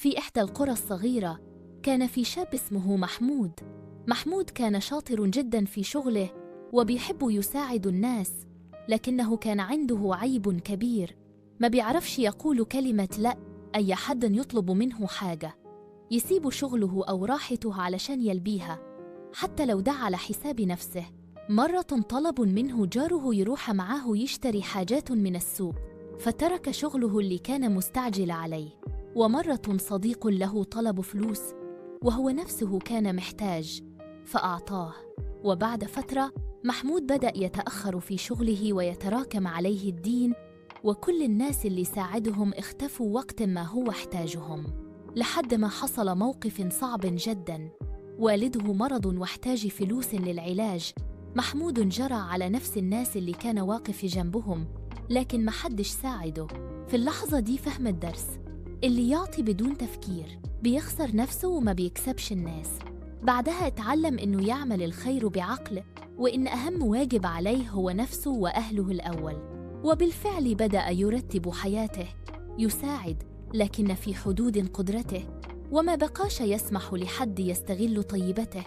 في إحدى القرى الصغيرة كان في شاب اسمه محمود. محمود كان شاطر جدا في شغله وبيحب يساعد الناس، لكنه كان عنده عيب كبير، ما بيعرفش يقول كلمة لا أي حد يطلب منه حاجة، يسيب شغله أو راحته علشان يلبيها حتى لو ده على حساب نفسه. مرة طلب منه جاره يروح معاه يشتري حاجات من السوق، فترك شغله اللي كان مستعجل عليه. ومرة صديق له طلب فلوس وهو نفسه كان محتاج فأعطاه. وبعد فترة محمود بدأ يتأخر في شغله ويتراكم عليه الدين، وكل الناس اللي ساعدهم اختفوا وقت ما هو احتاجهم، لحد ما حصل موقف صعب جدا. والده مرض واحتاج فلوس للعلاج. محمود جرى على نفس الناس اللي كان واقف جنبهم، لكن محدش ساعده. في اللحظة دي فهم الدرس، اللي يعطي بدون تفكير بيخسر نفسه وما بيكسبش الناس. بعدها اتعلم إنه يعمل الخير بعقل، وإن أهم واجب عليه هو نفسه وأهله الأول. وبالفعل بدأ يرتب حياته، يساعد لكن في حدود قدرته، وما بقاش يسمح لحد يستغل طيبته.